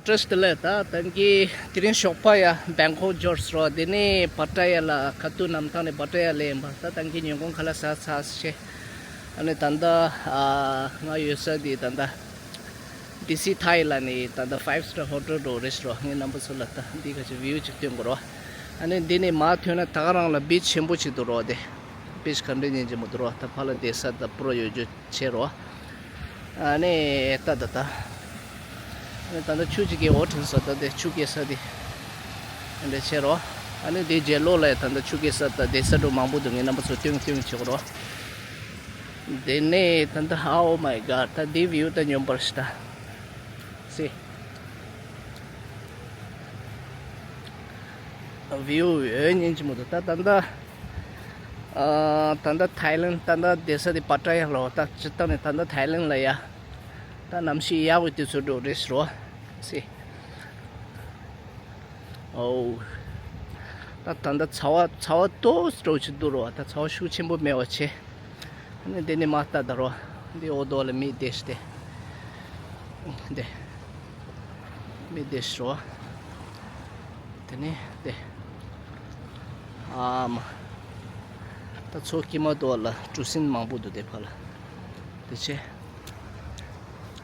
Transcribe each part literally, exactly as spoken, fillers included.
བཀྲ་ཤིས་བདེ་ལེགས། ད་ད་གིན་དེ་རིང་ཞོགས་པ་ཡ་བེང་ཀོག་འབྱོར་སོང་། དེ་ནས་པ་ཏྲ་ཡ་ལ་ཁ་ཐུག་གནམ་ཐང་ནས་པ་ཏྲ་ཡ་སླེབས་ཡིན་པ། ད་ད་གིན་ཉིན་གུང་ཁ་ལག་ཟ་ཚར་བྱས། ཨ་ནི་ད་ལྟ་ཨ་ང་ཡོད་ས་དེ་ད་ལྟ་ཌི་སི་ཐའི་ལ་ནི་ད་ལྟ་ཕའིབ་སི་ཊར་ཧོ་ཊེལ་འགྲོ་རེད་ཤག་རོ། ངས་རྣམ་པ་ཚོ་ལ་ད་འདི་ག་ཅིག་བིའུ་ཅིག་སྟོན་དགོས་རོ། ཨ་ནི་འདི་ནས་མར་ཐོན་ན་ད་ག་རང་ལ་བིཆ་ཆེན་པོ་ཅིག་འདུག་རོ། དེ་བིཆ་ག་འདྲ་ཡིན་གཅིག་མི་འདུག་རོ། ད་ཕར་ལ་བསྡད་ས་ད་པུ་ར་ཡོད་རྒྱུ་བྱས་རོ། ཨ་ནི་ད་ད་ད། ཨ་ནི་ད་ལྟ་ཆུ་ཅིག་གི་འོ་བྲིན་ས་ད་དེ་ཆུ་སྐྱེལ་ས་དེ་འདྲ་བྱས་རོ། ཨ་ནི་དེ་རྗེས་ལོགས་ལ་ད་ལྟ་ཆུ་སྐྱེལ་ས་ད་བསྡད་ས་འདྲ་མང་པོ་འདུག་ངས་རྣམ་པ་ཚོ་སྟོན་སྟོན་བྱེད་དགོས་རོ། དེ་ནས་ད་ལྟ་oh my god ད་དེ་བིའུ་ད་སྙོམས་པར་ཞིག་ད། སི། བིའུ་ཡོད་ཉིན་གཅིག་མ་གཏོགས་ད་ད་ལྟ། ཨ་ད་ལྟ་ཐའི་ལེན་ད་ལྟ་བསྡད་ས་དེ་པ་ཏྲ་ཡ་ལོ། ད་སྤྱིར་བཏང་ནས་ད་ལྟ་ཐའི་ལེན་ལ་ཡ། ད་གནམ་གཤིས་ཡག་པའི་དུས་ཚོད་འགྲོ་རེད་ཟེར་རོ། སི། ཨོ། ད་ད་ལྟ་ཚ་བ་ཚ་བ་ཏོག་ཙམ་འགྲོ་ཆེ་འདུག་རོ། ད་ཚ་བ་ཤུགས་ཆེན་པོ་མེད་པ་བྱས། ཨ་ནི་དེ་ནས་མར་ལྟ་ད་རོ། འདི་འོག་ཐོག་ལ་མི་བསྡད་ཤག་སྟེ། འདི། མི་བསྡད་ཤག་རོ། དེ་ནས་དེ། ཨ་མ། ད་མཚོ་དཀྱིལ་མ་ཐོག་ལ་གྲུ་གཟིངས་མང་པོ་འདུག་དེ་ཕར་ལ། དེ་བྱས།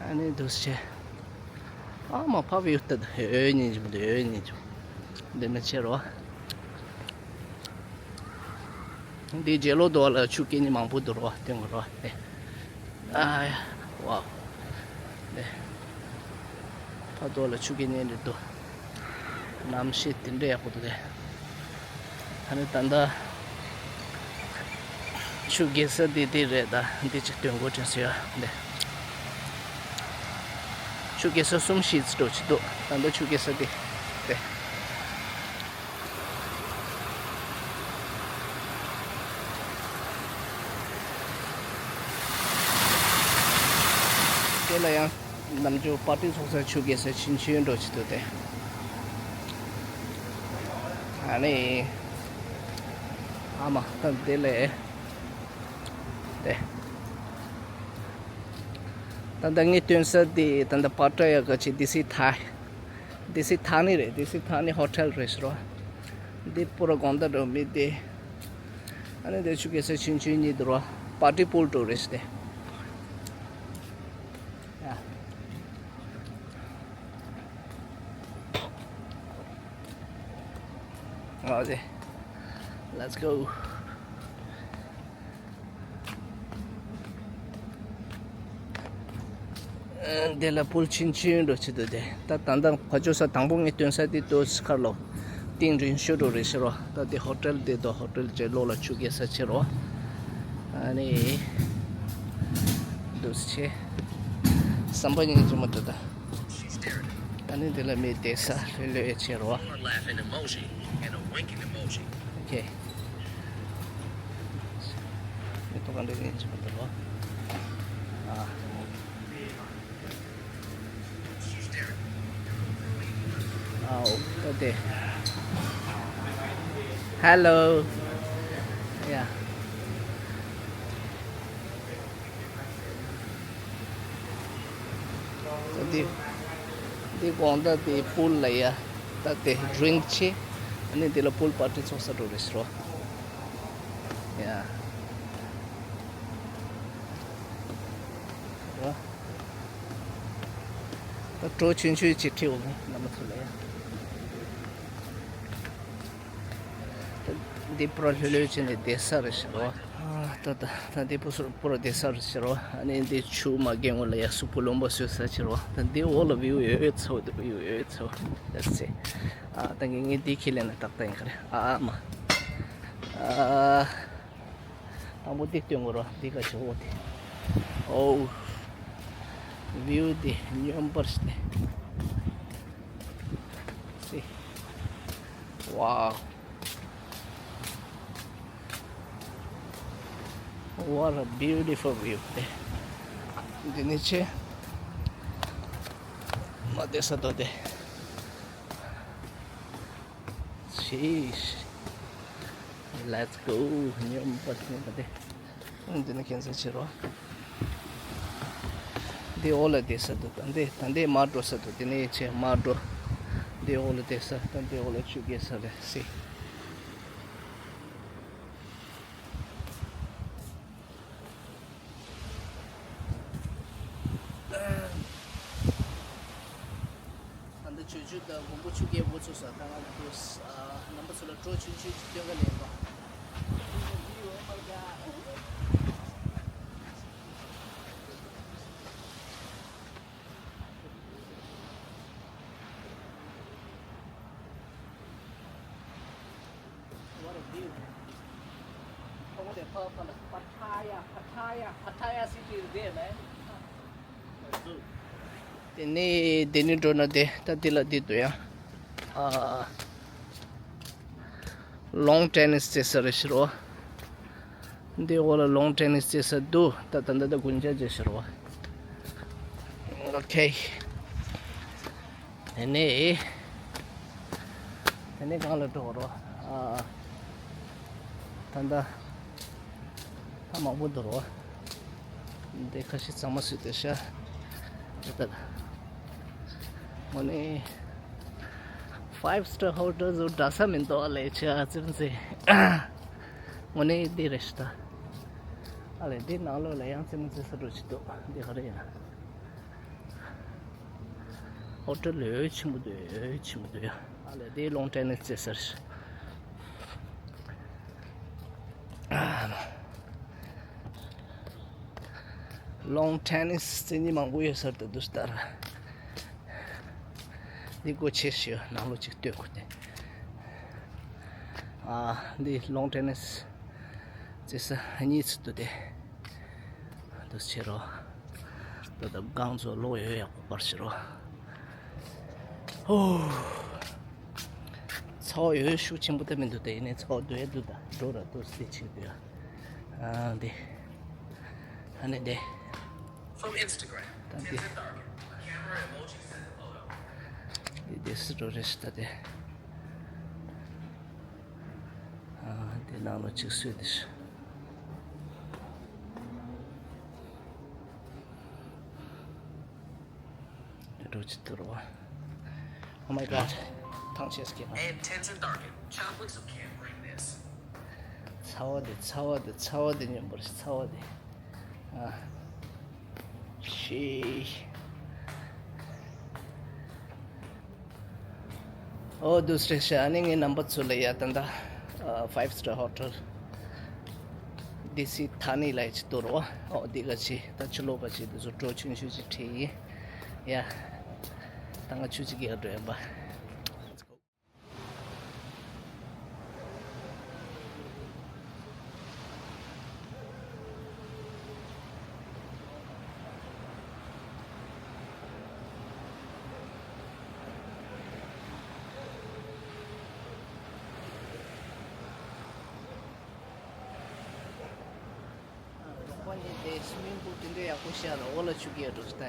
ཨ་ནི་འདུག་སེ་བྱས། ཨ་མ་ཕ་བི་ཡུ་ལྟ་ད་འོད་ཉིན་གྱི་མི་འདུག་འོད་ཉིན་གྱི། འདི་ནས་བྱས་རོ། འདི་རྗེས་ལོ་དོ་ལ་ཆུ་སྐྱེ་ནི་མང་པོ་འདུག་རོ། སྟོན་གོ་རོ། ཨེ། ཨ་ཡ། ཝའོ། ཨེ། ཕ་དོ་ལ་ཆུ་སྐྱེ་ནི་འདི་འདུག་གནམ་གཤིས་དེ་འདྲ་ཡག་པོ་འདུག་གས། ཨ་ནི་ད་ལྟ་ཆུ་རྐྱལ་ས་འདི་འདི་རེད། ད་འདི་ཅིག་སྟོན་གོ་དྲན་སོང་ཡ། འདི་ཆུ་རྐྱལ་ས་གསུམ་བཞི་ཙམ་འགྲོ་ཅིག་འདུག་ད་ལྟ་ཆུ་རྐྱལ་ས་འདི་རེད། དེ་ལ་ཡང་ནམ་རྒྱུན་པར་ཊི་ཚོགས་ས་ཆུ་རྐྱལ་ས་ཆུང་ཆུང་འགྲོ་ཅིག་འདུག་སྟེ། ཨ་ནི། ཨ་མ་ད་དེ་ལས། དེ། ད་ལྟ་ངས་སྟོན་ས་དེ་ད་ལྟ་པ་ཏྲ་ཡ་ག་ཅིག་ཌི་སི་ཐའི། ཌི་སི་ཐ་ནི་རེད། ཌི་སི་ཐ་ནི་ཧོ་ཊེལ་རེད་ཟེར་རོ། འདི་པུ་ར་དགོང་དག་འགྲོ་མི་དེ། ཨ་ནི་དེ་ཆུ་རྐྱལ་ས་ཆུང་ཆུང་གཉིས་འདུག་རོ། པར་ཊི་པུལ་འགྲོ་རེད་ཟེར་ཏེ། ཡ། ཨ་ཙི། Let's go. འདི་ལ་པུལ་ཆུང་ཆུང་འགྲོ་ཆེད་དུ་དེ། ད་ད་ལྟ་ཕ་ཇོ་ས་དང་པོ་ངས་སྟོན་ས་དེ་ཏོ་སི་ཁར་ལོ། ཏིང་རིང་ཤོས་འགྲོ་རེད་ཤི་རོ། ད་དེ་ཧོ་ཊེལ་དེ་དོ་ཧོ་ཊེལ་ཇེ་ལོ་ལ་ཆུ་རྐྱལ་ས་ཆེ་རོ། ཨ་ནི། འདུག་ཆེ། བསམ་པ་ཉིད་ཀྱི་མ་འདུག་ད། ཨ་ནི་དེ་ལ་མི་བསྡད་ས་ལྷོད་ལྷོད་ཆེ་རོ། One laughing emoji and a winking emoji. Okay. མི་ཐོག་ག་འདྲ་ཡིན་ཅི་མི་འདུག་ལོ། ཨ། ཨའོ། ད་དེ། Hello. Yeah. ད་དེ། དེ་དགོང་དག་དེ་པུལ་ལ་ཡ། ད་དེ་ཌི་རིང་ཆེ། ཨ་ནི་དེ་ལ་པུལ་པར་ཊི་ཚོགས་ས་འགྲོ་རེད་ཟེར་རོ། ཡ། ད་གྲོ་ཆུང་ཆུང་ཅིག་ཁྲིད་འོང་ངས་རྣམ་པ་ཚོ་ལ་ཡ། ད་འདི་པུ་ར་ལྷོད་ལྷོད་བྱས་ནས་བསྡད་ས་རེད་ཟེར་རོ། ཨ། ད་ད་ད་འདི་པུ་སུ་པུ་ར་བསྡད་ས་རེད་ཟེར་རོ། ཨ་ནི་འདི་ཆུ་མ་རྒལ་སྔོན་ལ་ཡ་གཟུགས་པོ་རློན་པ་བཟོ་ས་ཟེར་རོ། ད་འདི་འོག་ལ་བིའུ་ཡོད་ཚོ་འདུག་བིའུ་ཡོད་ཚོ། Let's see. ཨ། ད་ངས་ངས་འདི་ཁས་ལེན་ན་ཏག་ཏག་ཡིན་ག་རེ། ཨ་མ། ཨ། དང་པོ་འདི་སྟོན་དགོས་རོ། འདི་ག་ཆེ་འོ་དེ། ཨོ། བིའུ་འདི་སྙོམས་པར་ཞིག་སྟེ། See. Wow. What a beautiful view. དེ། འདི་ནི་ཆེ། མ་བསྡད་ས་དོ་དེ། Sheesh. Let's go. སྙོམས་པར་སྙོམས་པ་དེ། འདི་ནི་ཁྱེད་ཚོ་ཕྱིར་རོ། དེ་འོག་ལ་བསྡད་ས་འདུག་ད་འདི་ད་འདི་མར་འགྲོ་ས་འདུག་དེ་ནས་ཆེ་མར་འགྲོ། འདི་འོག་ལ་བསྡད་ས་ད་འདི་འོག་ལ་ཆུ་རྐྱལ་ས་རེད་སི། ད་ལྟ་ཆུ་ཆུ་དང་དགུན་འབུ་ཆུ་རྐྱལ་འགོ་ཚུགས་ས་ད་ང་ཚོ་རྣམ་པ་ཚོ་ལ་སྤྲོ་ཆུན་ཆུན་ཅིག་སྟོན་ག་ལེན་པ། What a view. Over the top of the Pattaya, Pattaya, Pattaya city is there, man. དེ་ནས་དེ་ནས་འགྲོ་ན་དེ་ད་དེ་ལ་དེ་འདུག་ཡ། ཨ། ལོན་ཊེ་ནིས་རྩེ་ས་རེད་ཤི་རོ། འདི་འོག་ལ་ལོན་ཊེ་ནིས་རྩེ་ས་འདུག་ད་ད་ད་ད་དགུན་ཆ་རྗེས་ཤི་རོ། ཨོ་ཁེ། དེ་ནས། དེ་ནས་གང་ལ་འགྲོ་རོ། ཨ། ད་ལྟ། ད་མང་པོ་འདུག་རོ། འདི་ཁ་ཤས་གཙང་མ་བཟོས་ཏེ་ཤ། དེ་ལྟར། དངོས་གནས། ཕའིབ་སི་ཊར་ཧོ་ཊེལ་ཟུར་འདྲ་ས་མི་འདུག་ཨ་ལས་ཆེ་ཨ་ཙི་མི་ཙི། དངོས་གནས་འདི་རེད་ཤི་ད། ཨ་ལས་འདི་ནང་ལོགས་ལ་ཡང་ཙི་མི་ཙི་ས་འགྲོ་ཅི་འདུག་འདི་ག་རེ་ཡིན། ཧོ་ཊེལ་ལོས་ཆེན་པོ་འདུག་ཆེན་པོ་འདུག་ཡ། ཨ་ལས་དེ་ལོན་ཊེ་ནིས་རྩེ་ས་རེད། ལོན་ཊེ་ནིས་རྩེ་ནི་མང་པོ་ཡོད་ས་རེད་འདུག་ལྟར། འདི་སྒོ་ཕྱེ་ཞིག་ནང་ལོགས་ཅིག་སྟོན་དགོས་ཏེ། ཨ། འདི་ལོན་ཊེ་ནིས་རྩེ་ས་གཉིས་ཚུད་འདུག་སྟེ། འདུག་ཕྱེ་རོ། ད་ལྟ་སྒང་ཚོ་ལོག་ཡོད་ཡག་པོ་པར་བྱེད་རོགས། ཧོ། ཚ་བ་ཡོད་ཤུགས་ཆེན་པོ་ད་མི་འདུག་ད་ཡིན་ནའི་ཚ་བ་འདུག་ཡ་འདུག་ད་འགྲོ་ར་འདུག་སྟེ་ཆེ་འདུག་ཡ། ཨ་འདི། ཨ་ནི་འདི། From Instagram, ད་འདི། Tenzin Darkin, a camera emoji sent a photo. འདི་འདི་སུ་འགྲོ་རེད་ཤི་ད་དེ། ཨ་འདི་ནང་ལོགས་ཅིག་སུས་འདི་ཤི། འགྲོ་ཅི་ཐུར་བ། Oh my god. ཐང་ཆད་སྐྱེས་ན། And Tenzin Darkin, chaplains who can't bring this. ཚ་བ་དེ་ཚ་བ་དེ་ཚ་བ་དེ་ཉམས་པར་ཚ་བ་དེ། ཨ། ཤི། ཨོ་དུ་སྲེ་ཤ་ཨ་ནི་ངའི་རྣམ་པ་ཚོ་ལ་ཡ་ད་ལྟ་ཕའིབ་སི་ཊར་ཧོ་ཊེལ་ཌི་སི་ཐ་ནི་ལ་ཡ་ཅི་ཏོ་རོ། ཨོ་འདི་ག་ཅི་ད་ཕྱི་ལོགས་ག་ཅི་དུ་ཚོ་སྤྲོ་ཆུན་ཆུན་ཅིག་ཁྲིད་ཡིན། ཡ། ད་ང་ཆུ་ཅིག་གི་ཡ་འགྲོ་ཡིན་པ། ཁོ་གཉིས་དེ་སུ་མིང་པུ་དེ་འདྲ་ཡག་པོ་ཤར་འོག་ལ་ཆུ་རྐྱལ་འགྲོ་ཤི་ད་ཡ།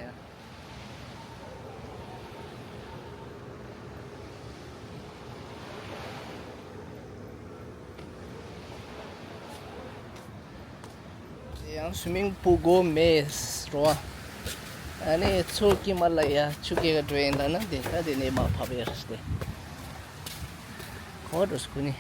ཡང་སུ་མིང་པུ་གོ་མེད་རོ། ཨ་ནི་ཚོ་ཀི་མ་ལ་ཡ་ཆུ་རྐྱལ་འགྲོ་ཡིན་ད་ན་དེ་ད་དེ་ནས་མ་ཕབ་ཡ་རེད་དེ། ཁོ་འགྲོ་སྐུ་ནི།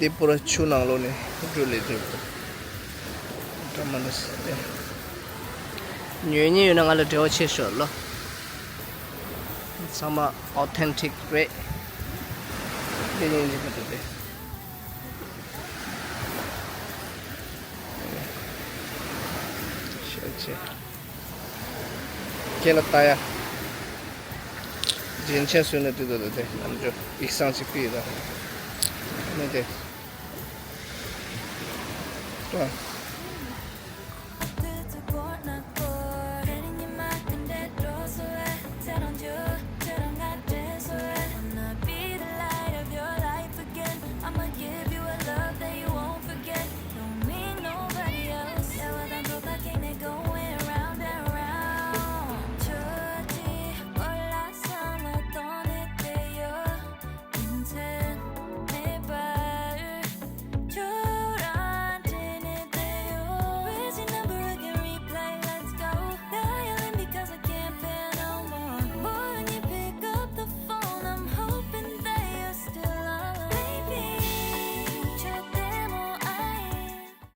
དེ་པུ་ར་ཆུ་ནང་ལོགས་ནས་འགྲོ་ལས་འགྲོ་འདུག་འགྲོ་མ་འདུག་ཟེར་ཏེ། ཉོས་ཉེས་ཡོད་ན་ང་ལ་འབྲེལ་བ་བྱེད་ཤོག་ལོ། ཚང་མ་ཨོ་ཐེན་ཊིག་རེད། དེ་ཉིན་རིག་པ་འདུག་སྟེ། ཤེས་ཆེ། ཁྱེད་ལ་ལྟ་ཡ། རྒྱན་ཆ་བཟོས་ན་འདི་འདུག་སྟེ། ཨམ་ཅོག་ཡིག་ཚང་གཅིག་པུ་ཡིན་ད། ནི་དེ། ཨ།